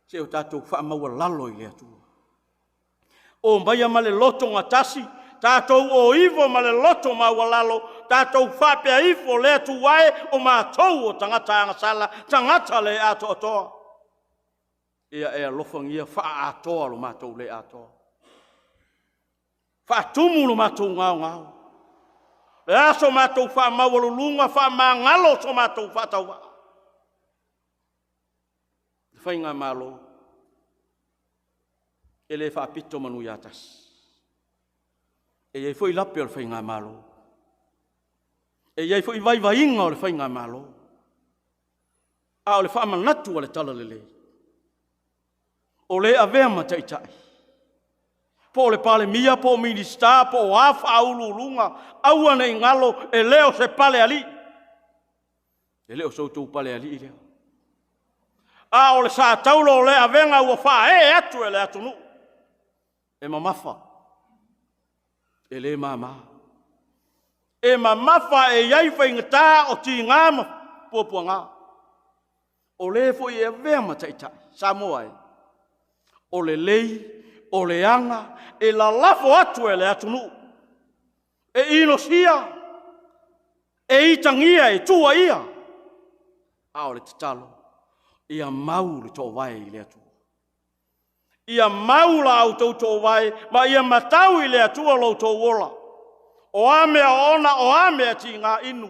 Se o tatou faamaualalo i le Atua. O maia ma le loto gatasi, tatou o ivo ma le loto maualalo, tatou faapea ifo, le Atua e, o matou o tagata agasala, tagata le atoatoa. Ia e alofagia faaatoa lo matou le atoa. Faatumu lo matou gaogao. Le a so matou faamaualuluga, faamagalo so matou faatauvaa. Le faigamalo e le faapito manu ia tasi. E i ai foi lape o le faigamalo. E i ai foi vaivaiga o le faigamalo. A o le faamanatu a le talalelei, o le avea ma taitai, po o le Palemia, po o Minisita, po o a faauluuluga, aua ne i galo, e le o se palealii. E le o so outou palealii lea. A o le sa taulo o le avega ua faaee atu e le atunuu. E mamafa, e le mama. E mamafa e i ai faigata o tiga ma puapuaga. O le foi e avea ma taitai, Samoa e, o lelei, o leaga, e lalafo atu e le atunuu, e inosia, e itagia, e tuuaia. A o le tatalo, ia mau le toovae i le Atua. Ia mau la outou toovae ma ia matau i le Atua lo outou ola. O a mea oona, o a mea tiga, inu,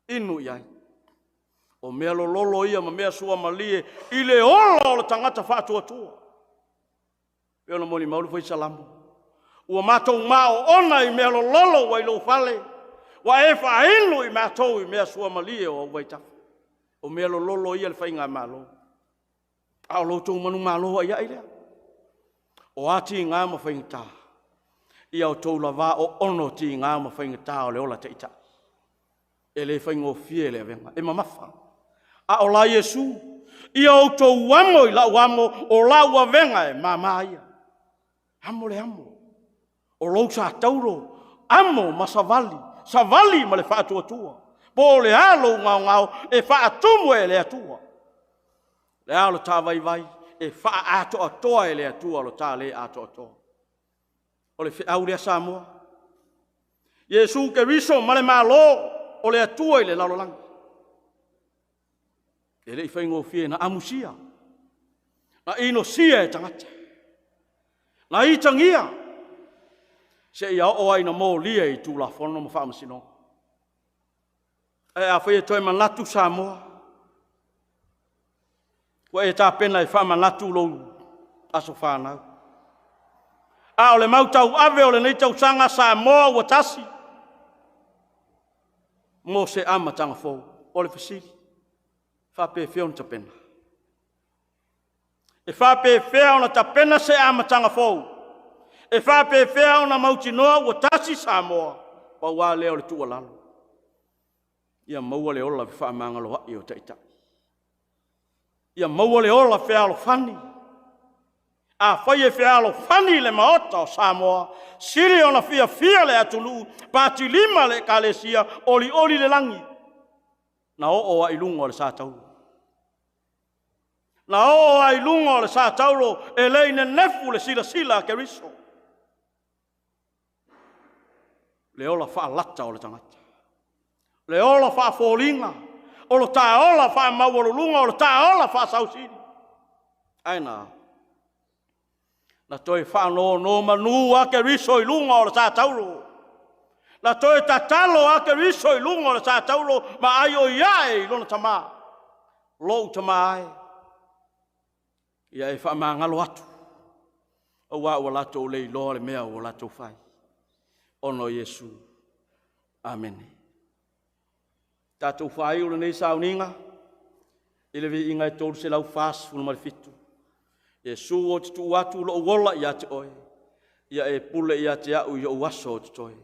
inu i ai. O mea lololo ia ma mea suamalie i le ola o le tagata faatuatua. E ona molimau le fai Salamo. Ua matou maoona i mea lololo ua i lou fale, ua e faainu i matou i mea suamalie o au vaitafe. O mea lololo ia le faigamalo. A o lo outou manumalo aiai lea. O a tiga ma faigata, ia outou lavā o ono tiga ma faigata o le ola taitai. E le faigofie le avega, e mamafa. A o la Iesu, ia outou amo i lau amo, o lau avega e mama ia. Amo le amo, o lou sa taulo, amo ma savali, savali ma le faatuatua. Po o le a lou gaogao e faatumu e le Atua. Le a lo ta vaivai e faaatoatoa e le Atua lo ta le atoatoa. O le feau lea Samoa. Iesu Keriso ma le Malo o le Atua i le lalolagi. E le i faigofie na amusia, na inosia e tagata, na itagia, seia oo ai na molia i Tulafono ma Faamasinoga. Ae afai e toe manatu Samoa, ua e tapena e faamanatu lou aso fanau. A o le mau tauave o lenei tausaga Samoa ua tasi, mo se amataga fou. O le fesili, faapefea ona tapena? E faapefea ona tapena se amataga fou? E faapefea ona mautinoa ua tasi Samoa? Pau lava lea o le tuualalo, ia maua le ola fefaamagaloa'i o Taitai. Ia maua le ola fealofani. Afai e fealofani le Maota o Samoa, sili ona fiafia le atunuu, patilima le Ekalesia, olioli le lagi, na oo lava i luga o le sa tauro. Na oo lava i luga o le sa tauro, e le i nenefu le silasila a Keriso. Le ola faalata o le tagata, le ola faafoliga, o lo ta ola faamaualuluga, o lo ta ola faasausili. Ae na? Na toe faanonomanu lava Keriso i luga o le sa tauro. Na toe tatalo lava Keriso i luga o le sa tauro ma aioi ae i lona Tama, Lou Tama e, ia e faamagalo atu, aua ua latou le iloa le mea ua latou fai, ona o Iesu. Amene. Tatou faaiu lenei sauniga i le viiga e 347. Iesu ou te tuu atu lou ola ia te Oe, ia e pule ia te au i ou aso o totoe.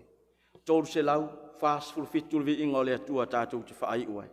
347 le viiga o le Atua tatou te faaiu ai.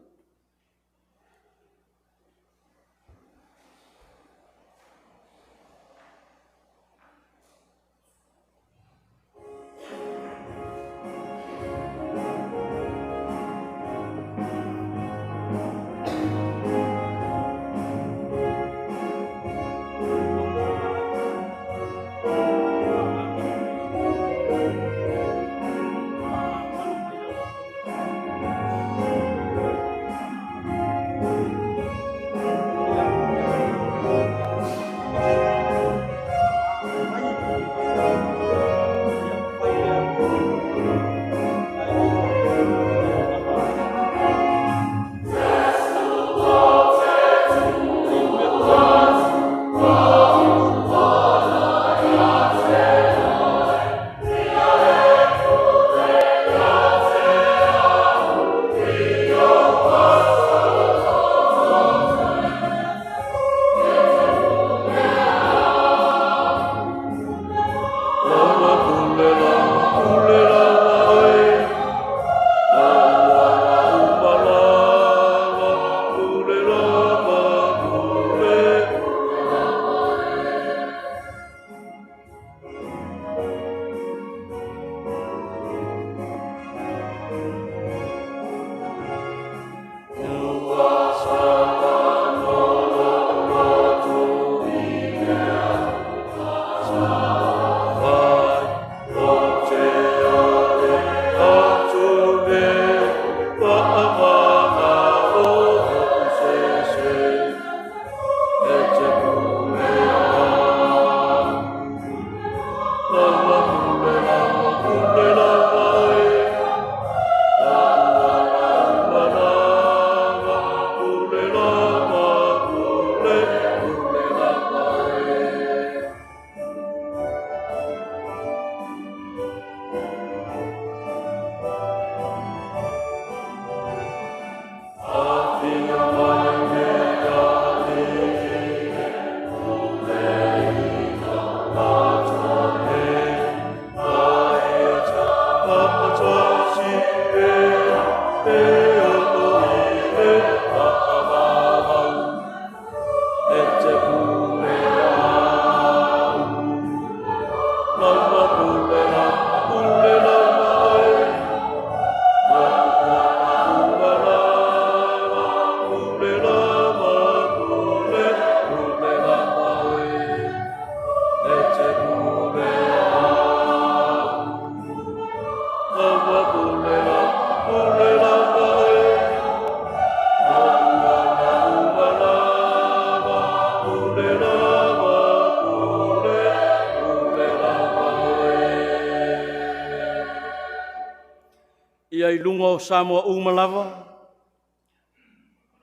Ia i luga o Samoa uma lava,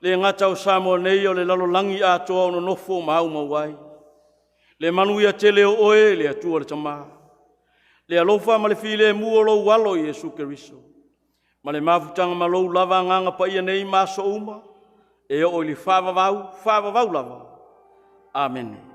le gata o Samoa nei o le lalolagi atoa o nonofo ma aumau ai. Le manuia tele o oe le Atua le Tama, le alofa ma le filemu o lou alo Iesu Keriso, ma le mafutaga ma lou lava Agaga Paia nei ma aso uma, e oo i le faavavau, faavavau lava. Amene.